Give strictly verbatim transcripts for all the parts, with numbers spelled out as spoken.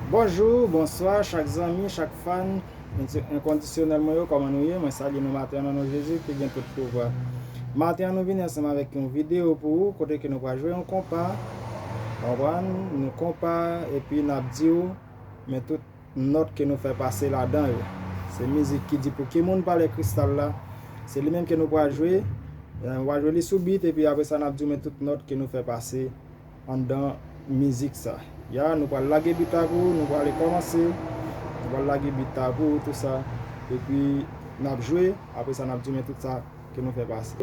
Bonjou, bonswa, chak zanmi, chak fan enkondisyonèl mwen yo, kòman nou ye? Mwen salye nou maten an nan non Jezi ki gen tout pouvwa. Maten an nou vini ansanm avèk yon videyo pou ou, kote ke nou pral jwe yon konpa, konprann, yon konpa, epi n ap di w, men tout nòt ke nou fè pase ladan yo. Se mizik ki di pou ki moun pale kristal la. Se li menm ke nou pral jwe. Nou pral jwe li sou beat, epi apre sa n ap di w men tout nòt ke nou fè pase anndan mizik sa. Ya, nou pral lage beat la pou ou, nou pral kòmanse. Nou pral lage beat la pou ou, tou sa. Epi n ap jwe, apre sa n ap di w men tout sa ke nou fè pase.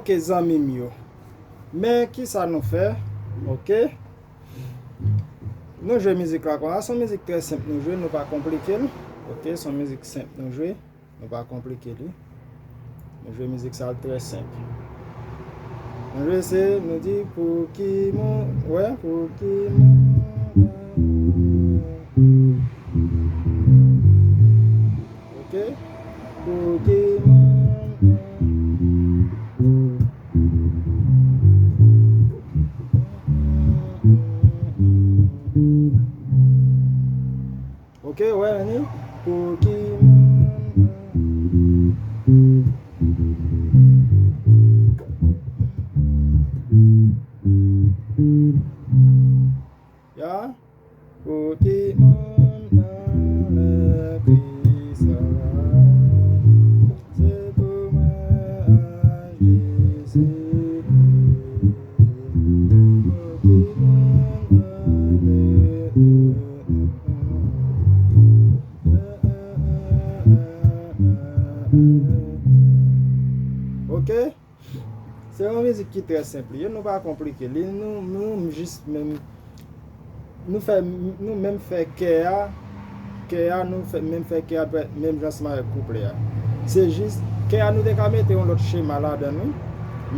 Ok, zanmi m yo. Men kisa nou fè? Ok. Nou jwe mizik la konsa. Se yon mizik trè senp nou jwe, nou pa konplike l. Ok, se yon mizik senp nou jwe, nou pa konplike li. Nou jwe mizik sa trè senp. Nou jwe se, nou di pou ki moun, wè, pou ki moun. Ok? Pou ki moun. Ok, wè, ni. Pou ki moun. Ya. Pou ki moun pale Kris la, se pou mwen Jezi. Pou ki moun pale. Ok? Se yon mizik ki trè senp li ye, nou pa konplike li, nou, nou jis menm, nou fè, nou menm fè kè a, kè a, nou fè, menm fè kè a, menm jan ansanm avèk kouplè a. Se jis, kè a nou te ka mete yon lòt chema ladan l, wi,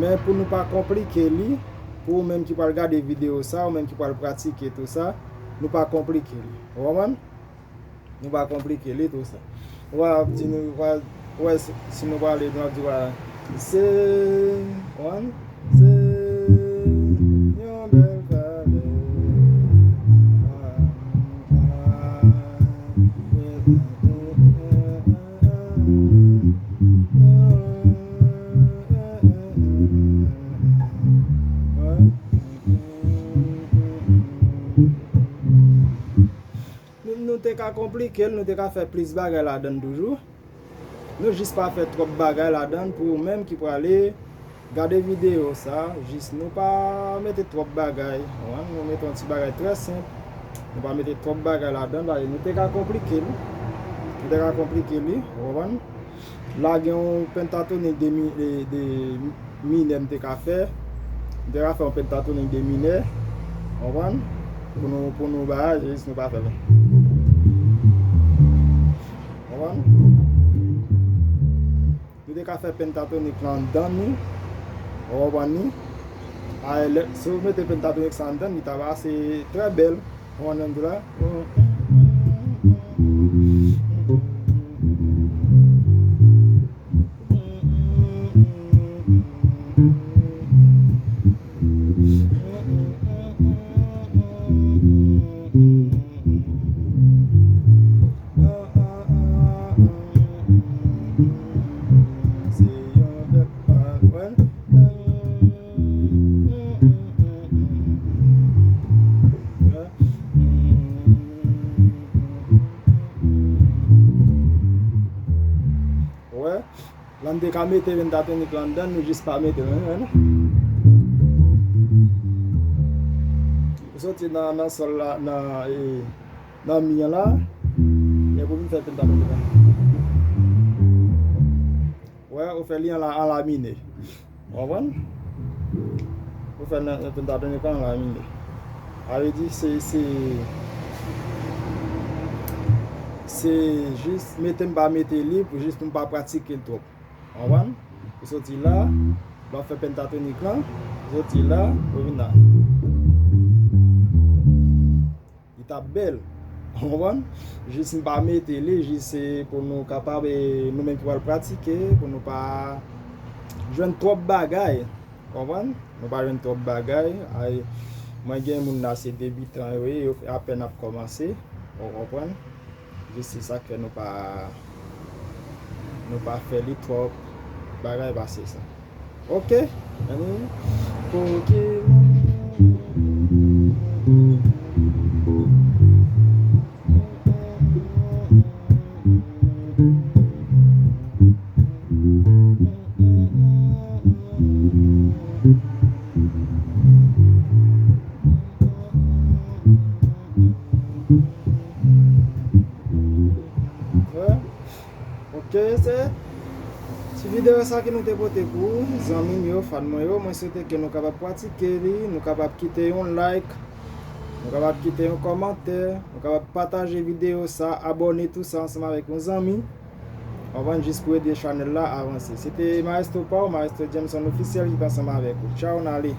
men pou nou pa konplike li, pou ou menm ki pral gade videyo sa, ou menm ki pral pratike tou sa, nou pa konplike li. Ou konprann? Nou pa konplike li tou sa. Ou pa ap di nou, ou pa, ou wè, si, si nou prale, nou ap di, wè, se, ou konprann? Se yon bèl valè. Nou, nou te ka konplike l, nou te ka fè plis bagay ladan l toujou. Nou jis pa fè twòp bagay ladan l pou ou menm ki prale gade videyo sa. Jis nou pa mete twòp bagay, ou konprann? Nou mete yon ti bagay trè senp. Nou pa mete twòp bagay ladan l, nou te ka konplike l. Nou te ka konplike li, ou konprann? La gen yon pentatonik de, mi, de, de minè m te ka fè. M te ka fè yon pentatonik de minè. Ou konprann? Pou nou, pou nou bagay, jis nou pa fè l. Ou konprann? Nou te ka fè pentatonik lan anndan ni. Ou konprann ni? Ay, lè, si w mete pentatonik sa anndan, li ta pase trè bèl. Ou konprann sa m di w la? Wè, la m te ka mete pentatonik la anndan, nou jis pa mete l, hein? Ou soti nan, nan sòl la, nan, e, nan mi an la, epi w vin fè pentatonik la. Wè, ou fè li an la, an la minè. Ou konprann? Ou fè nan, nan pentatonik la an la minè. Sa vle di se, se, se jis mete m pa mete li pou jis pou m pa pratike l twòp. Ou konprann? Ou soti la, lè w fè pentatonik lan, ou soti la, ou vin la. Li t ap bèl. Ou konprann? Jis m pa mete li, jis se pou nou kapab, e, nou menm ki pral pratike, pou nou pa jwenn twòp bagay. Ou konprann? Nou pa jwenn twòp bagay. Ay, mwen gen moun la, se debitan yo ye, yo apèn ap kòmanse. Ou konprann? Jis se sa k fè nou pa, nou pa fè li twòp bagay pase sa. Ok, ann pou ki Ok, se ti videyo sa ke nou te pote pou ou, zanmi m yo, fan mwen yo. Mwen swete ke nou kapab pratike li, nou kapab kite yon like, nou kapab kite yon kòmantè, nou kapab pataje videyo sa, abòne tou sa ansanm avèk yon zanmi. Ou konprann, jis pou ede chanèl la avanse. Se te Maestro pa w, Maestro Jameson Officiel ki te ansanm avèk ou. Tchaw, n ale.